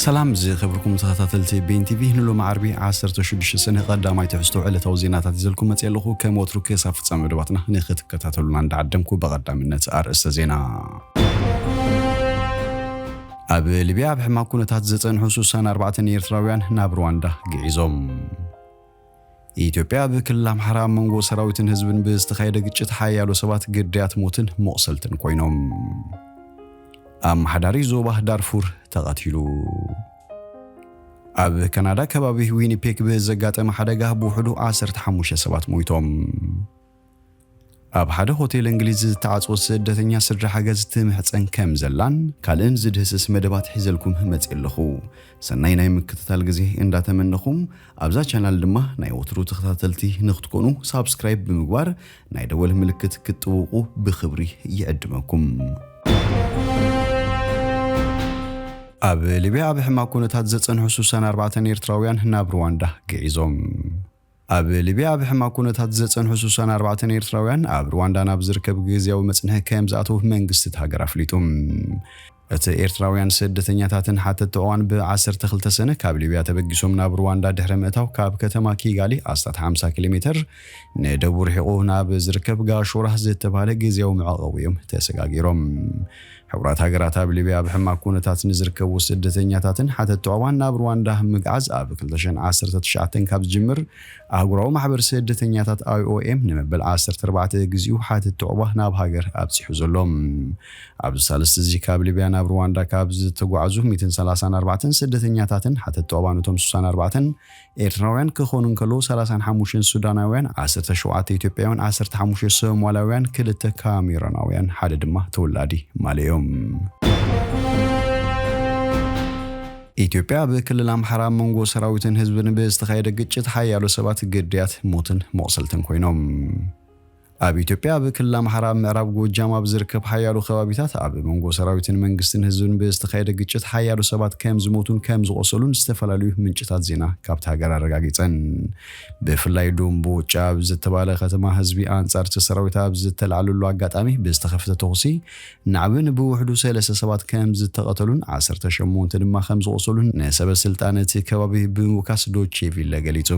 ሰላም ዝኸበርኩም ተኸታተልቲ ቤን ቲቪ፣ ንሎሚ ዓርቢ ዓሰርተ ሽዱሽተ ሰነ ቀዳማይ ትሕዝቶ ዕለታዊ ዜናታት ይዘልኩም መጽእ ኣለኹ። ከም ወትሩ ክሳብ ፍጻመ መደባትና ንኽትከታተሉና እንዳዓደምኩ ብቐዳምነት ኣርእስተ ዜና። ኣብ ሊብያ ኣብ ሕማቕ ኩነታት ዝጸንሑ ስሳን ኣርባዕተን ኤርትራውያን ናብ ሩዋንዳ ግዒዞም። ኢትዮጵያ ኣብ ክልል ኣምሓራ ኣብ መንጎ ሰራዊትን ህዝብን ብዝተኻየደ ግጭት ሓያሎ ሰባት ግዳያት ሞትን መቑሰልትን ኮይኖም። ኣመሓዳሪ ዞባ ዳርፉር ተቐቲሉ። ኣብ ካናዳ ከባቢ ዊኒፔግ ብዘጋጠመ ሓደጋ ብውሕዱ ዓሰርተ ሓሙሽተ ሰባት ሞይቶም። ኣብ ሓደ ሆቴል እንግሊዝ ዝተዓጽወ ስደተኛ ስድራ ሓገዝ ትምሕጸን ከም ዘላን ካልእን ዝድህስስ መደባት ሒዘልኩም መጽእ ኣለኹ። ሰናይ ናይ ምክትታል ግዜ እንዳተመነኹም፣ ኣብዛ ቻናል ድማ ናይ ወትሩ ተኸታተልቲ ንክትኮኑ ሳብስክራይብ ብምግባር ናይ ደወል ምልክት ክትጥውቑ ብኽብሪ ይዕድመኩም። ኣብ ሊብያ ኣብ ሕማቕ ኩነታት ዘጸንሑ ስሳን ኣርባዕተን ኤርትራውያን ናብ ሩዋንዳ ግዒዞም። ኣብ ሊብያ ኣብ ሕማቕ ኩነታት ዘጸንሑ ስሳን ኣርባዕተን ኤርትራውያን ኣብ ሩዋንዳ ናብ ዝርከብ ግዝያዊ መጽንሒ ከም ዝኣተዉ መንግስቲ እቲ ሃገር ኣፍሊጡ። እቲ ኤርትራውያን ስደተኛታትን ሓተቲ ዕዋን ብ ዓሰርተ ክልተ ሰነ ካብ ሊብያ ተበጊሶም ናብ ሩዋንዳ ድሕሪ ምእታው፣ ካብ ከተማ ኪጋሊ ኣስታት ሓምሳ ኪሎ ሜተር ንደቡብ ርሒቑ ናብ ዝርከብ ጋሾራ ዝተባህለ ግዝያዊ መዕቆቢ እዮም ተሰጋጊሮም። ሕቡራት ሃገራት ኣብ ሊብያ ኣብ ሕማቕ ኩነታት ንዝርከቡ ስደተኛታትን ሓተቲ ዕዋን ናብ ሩዋንዳ ምግዓዝ ኣብ ክልተ ሽሕን ዓሰርተ ትሽዓተን ካብ ዝጅምር፣ ኣህጉራዊ ማሕበር ስደተኛታት ኣይ ኦ ኤም ንመበል ዓሰርተ ኣርባዕተ ግዜኡ ሓተቲ ዑቕባ ናብ ሃገር ኣብጺሑ ዘሎ። ኣብዚ ሳልስቲ እዚ ካብ ሊብያ ናብ ሩዋንዳ ካብ ዝተጓዕዙ ሚእትን ሰላሳን ኣርባዕተን ስደተኛታትን ሓተቲ ዑቕባ ነቶም ስሳን ኣርባዕተን ኤርትራውያን ክኾኑ እንከለዉ፣ ሰላሳን ሓሙሽተን ሱዳናውያን፣ ዓሰርተ ሸውዓተ ኢትዮጵያውያን፣ ዓሰርተ ሓሙሽተ ሶማላውያን፣ ክልተ ካሜሮናውያን፣ ሓደ ድማ ተወላዲ ማሊ እዮም። ኢትዮጵያ፣ ኣብ ክልል ኣምሓራ ኣብ መንጎ ሰራዊትን ህዝብን ብዝተኻየደ ግጭት ሓያሎ ሰባት ግዳያት ሞትን መቑሰልትን ኮይኖም። ኣብ ኢትዮጵያ፣ ኣብ ክልል ኣምሓራ ኣብ ምዕራብ ጎጃም ኣብ ዝርከብ ሓያሎ ከባቢታት ኣብ መንጎ ሰራዊትን መንግስትን ህዝብን ብዝተኻየደ ግጭት ሓያሎ ሰባት ከም ዝሞቱን ከም ዝቖሰሉን ዝተፈላለዩ ምንጭታት ዜና ካብቲ ሃገር ኣረጋጊጸን። ብፍላይ ዶምቦጫ ኣብ ዝተባለ ከተማ ህዝቢ ኣንጻር እቲ ሰራዊት ኣብ ዝተላዕለሉ ኣጋጣሚ ብዝተኸፍተ ተኹሲ ናዕብን ብውሕዱ ሰለስተ ሰባት ከም ዝተቐተሉን ዓሰርተ ሸሞንተ ድማ ከም ዝቖሰሉን ንሰበ ስልጣን እቲ ከባቢ ብምውካስ ዶቼ ቪለ ገሊጹ።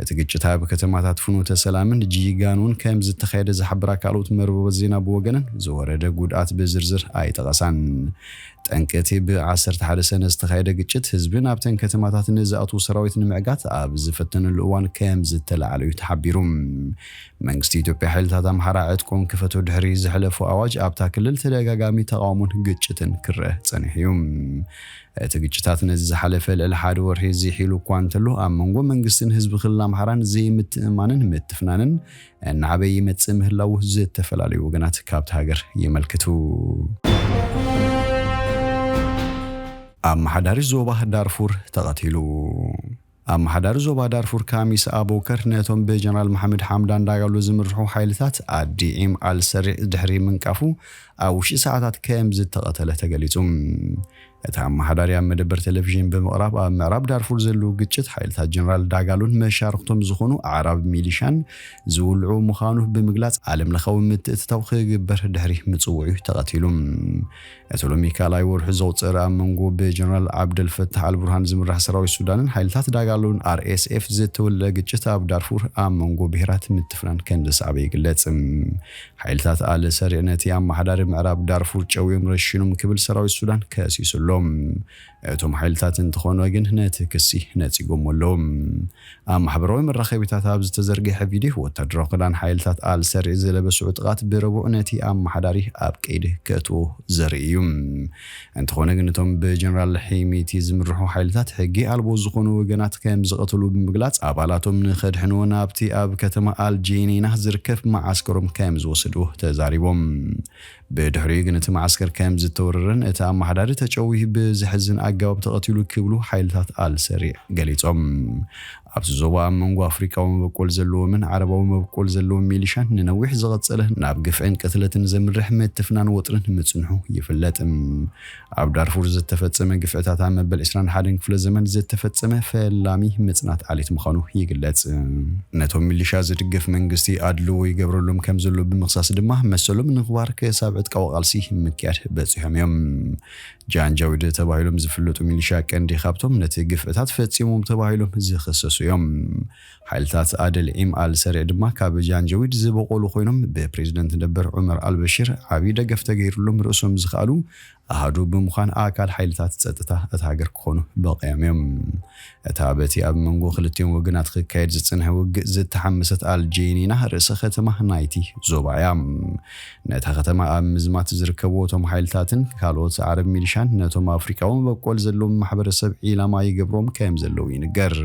እቲ ግጭት ኣብ ከተማታት ፍኖተ ሰላምን ጂጋኑን ከም ዝተኻየደ ዝሓበራ ካልኦት መርበባት ዜና ብወገነን ዝወረደ ጉድኣት ብዝርዝር ኣይጠቐሳን። ጠንቂ እቲ ብ ዓሰርተ ሓደ ሰነ ዝተኻየደ ግጭት ህዝቢ ናብተን ከተማታት ንዝኣትዉ ሰራዊት ንምዕጋት ኣብ ዝፈተነሉ እዋን ከም ዝተላዕለ እዩ ተሓቢሩ። መንግስቲ ኢትዮጵያ ሓይልታት ኣምሓራ ዕጥቆም ክፈቱ ድሕሪ ዘሕለፎ ኣዋጅ ኣብታ ክልል ተደጋጋሚ ተቓውሞን ግጭትን ክረአ ጸኒሑ እዩ። እቲ ግጭታት ነዚ ዝሓለፈ ልዕሊ ሓደ ወርሒ ዝሒሉ እኳ እንተሎ፣ ኣብ መንጎ መንግስትን ህዝቢ ክልል ኣምሓራን ዘይምትእምማንን ምትፍናንን እናዓበየ ይመጽእ ምህላዉ ዝተፈላለዩ ወገናት ካብቲ ሃገር የመልክቱ። ኣመሓዳሪ ዞባ ዳርፉር ተቐቲሉ። ኣመሓዳሪ ዞባ ዳርፉር ካሚስ ኣቡከር ነቶም ብጀነራል መሓመድ ሓምዳን ዳጋሎ ዝምርሑ ሓይልታት ኣዲዒም ኣልሰሪዕ ድሕሪ ምንቃፉ ኣብ ውሽጢ ሰዓታት ከም ዝተቐተለ ተገሊጹ። እቲ ኣመሓዳሪ ኣብ መደበር ቴሌቪዥን ብምቕራብ፣ ኣብ ምዕራብ ዳርፉር ዘለዉ ግጭት ሓይልታት ጀነራል ዳጋሎን መሻርኽቶም ዝኾኑ ኣዕራብ ሚሊሻን ዝውልዑ ምዃኑ ብምግላጽ፣ ዓለምለኻዊ ምትእትታው ክግበር ድሕሪ ምጽውዑ ተቐቲሉ። እቲ ሎሚ ካልኣይ ወርሒ ዘቑጸረ ኣብ መንጎ ብጀነራል ዓብደልፈታሕ ኣልቡርሃን ዝምራሕ ሰራዊት ሱዳንን ሓይልታት ዳጋሎን ኣር ኤስ ኤፍ ዝተወለደ ግጭት ኣብ ዳርፉር ኣብ መንጎ ብሄራት ምትፍናን ከም ዘስዓበ ይግለጽ። ሓይልታት ኣል ሰሪዕ ነቲ ኣመሓዳሪ ምዕራብ ዳርፉር ጨውዮም ረሺኖም ክብል ሰራዊት ሱዳን ከሲሱ ኣሎ። እቶም ሓይልታት እንተኾነ ግን ነቲ ክሲ ነጺጎም ኣለዉ። ኣብ ማሕበራዊ መራኸቢታት ኣብ ዝተዘርግሐ ቪድዮ፣ ወታደራዊ ክዳን ሓይልታት ኣል ሰሪዕ ዝለበሱ ዕጡቓት ብረቡዕ ነቲ ኣመሓዳሪ ኣብ ቀይዲ ከእትዎ ዘርኢ እዩ። እንተኾነ ግን፣ እቶም ብጀነራል ሒሚቲ ዝምርሑ ሓይልታት ሕጊ ኣልቦ ዝኾኑ ወገናት ከም ዝቐተሉ ብምግላጽ፣ ኣባላቶም ንኸድሕንዎ ናብቲ ኣብ ከተማ ኣልጄኒና ዝርከብ መዓስከሮም ከም ዝወሰድዎ ተዛሪቦም። ብድሕሪኡ ግን እቲ መዓስከር ከም ዝተወረረን እቲ ኣመሓዳሪ ተጨውዩ ብዘሕዝን ኣገባብ ተቐቲሉ ክብሉ ሓይልታት ኣልሰሪዕ ገሊጾም። ኣብቲ ዞባ ኣብ መንጎ ኣፍሪቃዊ መበቆል ዘለዎምን ዓረባዊ መበቆል ዘለዎም ሚሊሻን ንነዊሕ ዝቐጸለ ናብ ግፍዕን ቅትለትን ዘምርሕ ምትፍናን ወጥርን ምጽንሑ ይፍለጥ። ኣብ ዳርፉር ዝተፈጸመ ግፍዕታት ኣብ መበል ዕስራን ሓደን ክፍለ ዘመን ዝተፈጸመ ፈላሚ ምጽናት ዓሌት ምዃኑ ይግለጽ። ነቶም ሚሊሻ ዝድግፍ መንግስቲ ኣድልዎ ይገብረሎም ከም ዘሎ ብምኽሳስ ድማ፣ መሰሎም ንምኽባር ክሳብ ዕጥቃዊ ቃልሲ ምክያድ በጺሖም እዮም። ጃንጃዊድ ተባሂሎም ዝፍለጡ ሚሊሻ ቀንዲ ካብቶም ነቲ ግፍዕታት ፈጺሞም ተባሂሎም ዝኽሰሱ እዮም። ሓይልታት ኣደል ዒም ኣል ሰሪዕ ድማ ካብ ጃንጃዊድ ዝበቆሉ ኮይኖም፣ ብፕሬዝደንት ነበር ዑመር ኣልበሽር ዓብዪ ደገፍ ተገይሩሎም ርእሶም ዝኸኣሉ ኣሃዱ ብምዃን ኣካል ሓይልታት ጸጥታ እታ ሃገር ክኾኑ በቒዮም እዮም። እታ በቲ ኣብ መንጎ ክልቲኦም ወገናት ክካየድ ዝጸንሐ ውግእ ዝተሓመሰት ኣልጄኒና ርእሰ ከተማ ናይቲ ዞባ እያ። ነታ ከተማ ኣብ ምዝማት ዝርከቡ እቶም ሓይልታትን ካልኦት ዓረብ ሚሊሻን ነቶም ኣፍሪቃዊ መበቆል ዘለዎም ማሕበረሰብ ዒላማ ይገብሮም ከም ዘለዉ ይንገር።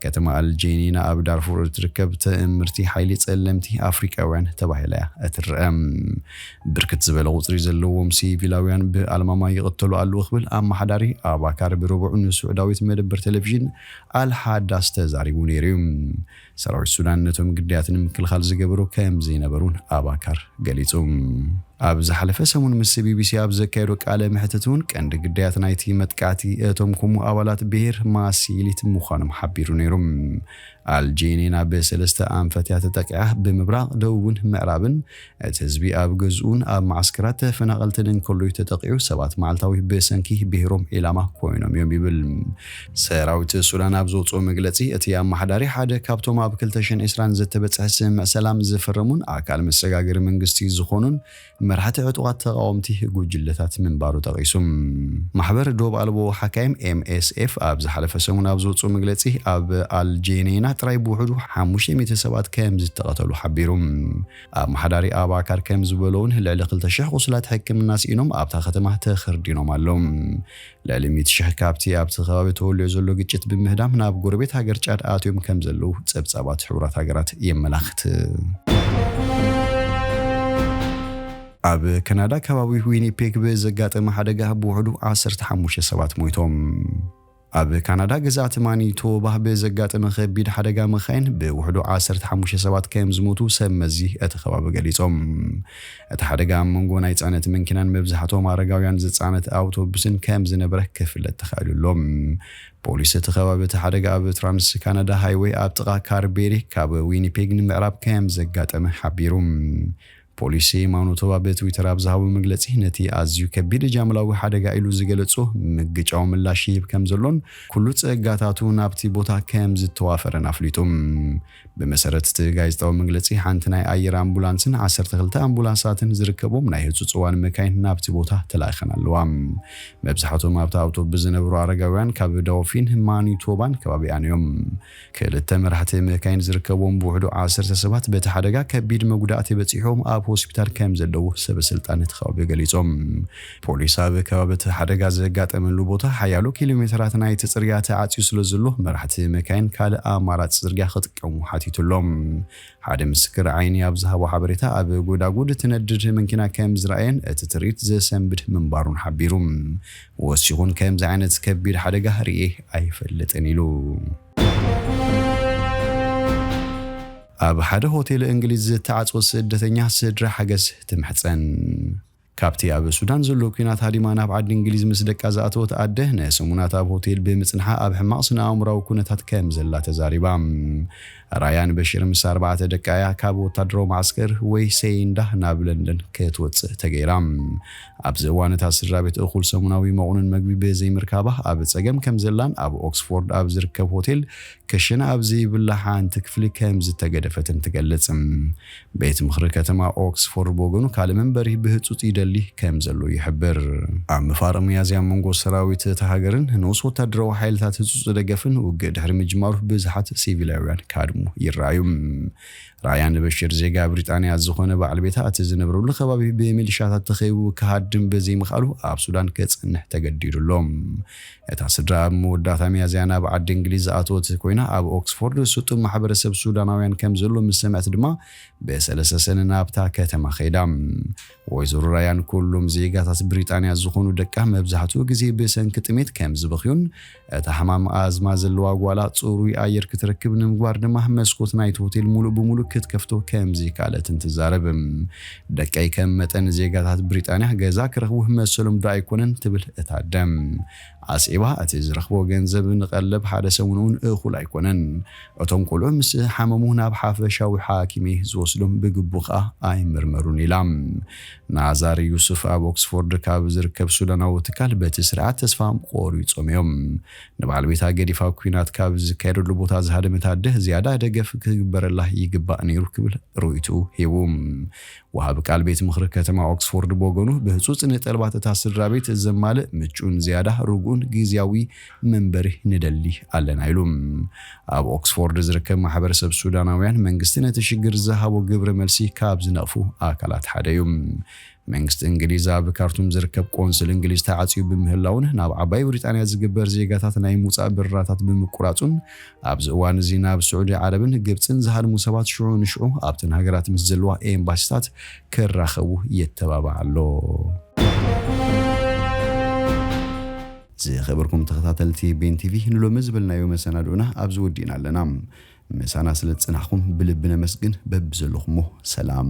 ከተማ ኣልጄኒና ኣብ ዳርፉር እትርከብ ትእምርቲ ሓይሊ ጸለምቲ ኣፍሪቃውያን ተባሂላ እያ እትረአ። ብርክት ዝበለ ቁጽሪ ዘለዎም ሲቪላውያን ብኣልማማ ይቕተሉ ኣለዉ ክብል ኣመሓዳሪ ኣባካር ብረቡዕ ንስዑዳዊት መደበር ቴሌቪዥን ኣልሓዳስ ተዛሪቡ ነይሩ እዩ። ሰራዊት ሱዳን ነቶም ግዳያት ንምክልኻል ዝገበሩ ከም ዘይነበሩን ኣባካር ገሊጹ። ኣብ ዝሓለፈ ሰሙን ምስ ቢቢሲ ኣብ ዘካየዶ ቃለ መሕትት እውን ቀንዲ ግዳያት ናይቲ መጥቃዕቲ እቶም ኩሙ ኣባላት ብሄር ማሲሊት ምዃኖም ሓቢሩ ነይሩ። ኣልጄኒና ብሰለስተ ኣንፈት እያ ተጠቂዓ፣ ብምብራቕ፣ ደቡብን ምዕራብን። እቲ ህዝቢ ኣብ ገዝኡን ኣብ መዓስከራት ተፈናቐልትን እንከሎ እዩ ተጠቂዑ። ሰባት መዓልታዊ ብሰንኪ ብሄሮም ዒላማ ኮይኖም እዮም ይብል። ሰራዊት ሱዳን ኣብ ዘውፅኦ መግለፂ፣ እቲ ኣመሓዳሪ ሓደ ካብቶም ኣብ ክልተ ሽሕን ዕስራን ዝተበፅሐ ስምምዕ ሰላም ዝፈረሙን ኣካል መሰጋገሪ መንግስቲ ዝኾኑን መራሕቲ ዕጡቓት ተቓወምቲ ጉጅለታት ምንባሩ ጠቒሱ። ማሕበር ዶብ ኣልቦ ሓካይም ኤምኤስኤፍ ኣብ ዝሓለፈ ሰሙን ኣብ ዘውፅኦ መግለፂ፣ ኣብ ኣልጄኔና ጥራይ ብውሕዱ ሓሙሽተ ሚእቲ ሰባት ከም ዝተቐተሉ ሓቢሩ። ኣመሓዳሪ ኣባካር ከም ዝበሎ እውን ልዕሊ ክልተ ሽሕ ቁስላት ሕክምና ስኢኖም ኣብታ ከተማ ተኸርዲኖም ኣለዉ። ልዕሊ ሚእቲ ሽሕ ካብቲ ኣብቲ ከባቢ ተወሊዑ ዘሎ ግጭት ብምህዳም ናብ ጎረቤት ሃገር ጫድ ኣትዮም ከም ዘለዉ ጸብጻባት ሕቡራት ሃገራት የመላኽት። ኣብ ካናዳ ከባቢ ዊኒፔግ ብዘጋጠመ ሓደጋ ብውሕዱ ዓሰርተ ሓሙሽተ ሰባት ሞይቶም። ኣብ ካናዳ ግዝኣት ማኒቶባ ብዘጋጠመ ከቢድ ሓደጋ መኻይን ብውሕዱ ዓሰርተ ሓሙሽተ ሰባት ከም ዝሞቱ ሰብ መዚ እቲ ከባቢ ገሊጾም። እቲ ሓደጋ ኣብ መንጎ ናይ ጽዕነት መኪናን መብዛሕትኦም ኣረጋውያን ዝጸዓነት ኣውቶቡስን ከም ዝነበረ ክፍለጥ ተኻኢሉ ኣሎ። ፖሊስ እቲ ከባቢ እቲ ሓደጋ ኣብ ትራንስ ካናዳ ሃይወይ ኣብ ጥቓ ካርቤሪ ካብ ዊኒፔግ ንምዕራብ ከም ዘጋጠመ ሓቢሩ። ፖሊስ ማኒቶባ ብትዊተር ኣብ ዝሃቦ መግለጺ፣ ነቲ ኣዝዩ ከቢድ ጃምላዊ ሓደጋ ኢሉ ዝገለጾ ምግጫዊ ምላሽ ይህብ ከም ዘሎን ኩሉ ጸጋታቱ ናብቲ ቦታ ከም ዝተዋፈረን ኣፍሊጡ። ብመሰረት እቲ ጋዜጣዊ መግለጺ፣ ሓንቲ ናይ ኣየር ኣምቡላንስን ዓሰርተ ክልተ ኣምቡላንሳትን ዝርከቦም ናይ ህጹጽ እዋን መካይን ናብቲ ቦታ ተላኢኸን ኣለዋ። መብዛሕትኦም ኣብቲ ኣውቶቡስ ዝነበሩ ኣረጋውያን ካብ ዳውፊን ማኒቶባን ከባቢኣን እዮም። ክልተ መራሕቲ መካይን ዝርከብዎም ብውሕዱ ዓሰርተ ሰባት በቲ ሓደጋ ከቢድ መጉዳእቲ በጺሖም ኣብ ሆስፒታል ከም ዘለዉ ሰበ ስልጣን እቲ ከባቢ ገሊጾም። ፖሊስ ኣብ ከባቢ እቲ ሓደጋ ዘጋጠመሉ ቦታ ሓያሎ ኪሎ ሜትራት ናይቲ ጽርግያ ተዓጽዩ ስለ ዘሎ፣ መራሕቲ መካይን ካልእ ኣማራጺ ጽርግያ ክጥቀሙ ሓቲቱ ኣሎ። ሓደ ምስክር ዓይኒ ኣብ ዝሃቦ ሓበሬታ፣ ኣብ ጎዳጉድ ትነድድ መኪና ከም ዝረኣየን እቲ ትርኢት ዘሰንብድ ምንባሩን ሓቢሩ። ወሲኹን ከምዚ ዓይነት ከቢድ ሓደጋ ርእየ ኣይፈልጥን ኢሉ። ኣብ ሓደ ሆቴል እንግሊዝ ዝተዓጽወ ስደተኛ ስድራ ሓገዝ ትምሕጸን። ካብቲ ኣብ ሱዳን ዘሎ ኲናት ሃዲማ ናብ ዓዲ እንግሊዝ ምስ ደቃ ዝኣተወት ኣደ፣ ንሰሙናት ኣብ ሆቴል ብምጽንሓ ኣብ ሕማቕ ስነ ኣእምራዊ ኩነታት ከም ዘላ ተዛሪባ። ራያን በሽር ምስ ኣርባዕተ ደቃ እያ ካብ ወታደራዊ ማዕስከር ወይ ሴይንዳ ናብ ለንደን ክትወጽእ ተገይራ። ኣብዚ እዋን እታ ስድራ ቤት እኹል ሰሙናዊ መቑንን መግቢ ብዘይምርካባ ኣብ ጸገም ከም ዘላን ኣብ ኦክስፎርድ ኣብ ዝርከብ ሆቴል ክሽነ ኣብ ዘይብላ ሓንቲ ክፍሊ ከም ዝተገደፈትን ትገልጽ። ቤት ምኽሪ ከተማ ኦክስፎርድ ብወገኑ ካልእ መንበሪ ብህጹጽ ይደሊ ከም ዘሎ ይሕብር። ኣብ ምፋር ሚያዝያ መንጎ ሰራዊት እታ ሃገርን ንኡስ ወታደራዊ ሓይልታት ህጹጽ ደገፍን ውግእ ድሕሪ ምጅማሩ ብዙሓት ሲቪላውያን ክሃድሙ ይረኣዩ። ራያን በሽር ዜጋ ብሪጣንያ ዝኾነ በዓል ቤታ እቲ ዝነብረሉ ከባቢ ብሚሊሻታት ተኸቢቡ ክሃድም ብዘይምኽኣሉ ኣብ ሱዳን ክጸንሕ ተገዲዱ ኣሎ። እታ ስድራ ኣብ መወዳእታ ሚያዝያ ናብ ዓዲ እንግሊዝ ዝኣተወት ኮይና፣ ኣብ ኦክስፎርድ ስጡም ማሕበረሰብ ሱዳናውያን ከም ዘሎ ምስ ሰምዐት ድማ ብሰለስተ ሰነ ናብታ ከተማ ከይዳ። ወይዘሮ ራያን ኩሎም ዜጋታት ብሪጣንያ ዝኾኑ ደቃ መብዛሕትኡ ግዜ ብሰንኪ ጥሜት ከም ዝበኽዩን እታ ሕማም ኣዝማ ዘለዋ ጓላ ጽሩይ ኣየር ክትረክብ ንምግባር ድማ መስኮት ናይቲ ሆቴል ሙሉእ ብሙሉእ ክትከፍቶ ከም ዘይከኣለትን ትዛረብ። ደቀይ ከም መጠን ዜጋታት ብሪጣንያ ገዛ ክረኽቡ መሰሎም ዶ ኣይኮነን ትብል እታ ኣደ። ኣስዒባ፣ እቲ ዝረኽቦ ገንዘብ ንቐለብ ሓደ ሰሙን እውን እኹል ኣይኮነን። እቶም ቆልዑ ምስ ሓመሙ ናብ ሓፈሻዊ ሓኪም እየ ዝወስዶም፣ ብግቡእ ከኣ ኣይምርመሩን ኢላ። ናዛሪ ዩሱፍ ኣብ ኦክስፎርድ ካብ ዝርከብ ሱዳናዊ ትካል በቲ ስርዓት ተስፋ ቆሪጾም እዮም። ንበዓል ቤታ ገዲፋ ኲናት ካብ ዝካየደሉ ቦታ ዝሃደመት ኣደ ዝያዳ ደገፍ ክግበረላ ይግባእ ነይሩ ክብል ርእይትኡ ሂቡ። ወሃቢ ቃል ቤት ምኽሪ ከተማ ኦክስፎርድ ብወገኑ ብህጹጽ ንጠልባት እታ ስድራ ቤት ዘማልእ ምቹን ዝያዳ ርጉእን ግዝያዊ መንበሪ ንደሊ ኣለና ኢሉ። ኣብ ኦክስፎርድ ዝርከብ ማሕበረሰብ ሱዳናውያን መንግስቲ ነቲ ሽግር ዝሃቦ ግብረ መልሲ ካብ ዝነቕፉ ኣካላት ሓደ እዩ። መንግስቲ እንግሊዝ ኣብ ካርቱም ዝርከብ ቆንስል እንግሊዝ ተዓጽዩ ብምህላውን ናብ ዓባይ ብሪጣንያ ዝግበር ዜጋታት ናይ ምውጻእ በረራታት ብምቁራጹን ኣብዚ እዋን እዚ ናብ ስዑዲ ዓረብን ግብጽን ዝሃድሙ ሰባት ሽዑ ንሽዑ ኣብተን ሃገራት ምስ ዘለዋ ኤምባሲታት ክራኸቡ የተባባዕ ኣሎ። ዝኸበርኩም ተኸታተልቲ ቤን ቲቪ ንሎሚ ዝበልናዮ መሰናድኡና ኣብዚ ወዲእና ኣለና። ምሳና ስለ ዝጸናሕኩም ብልቢ ነመስግን። በብዘለኹሞ ሰላም።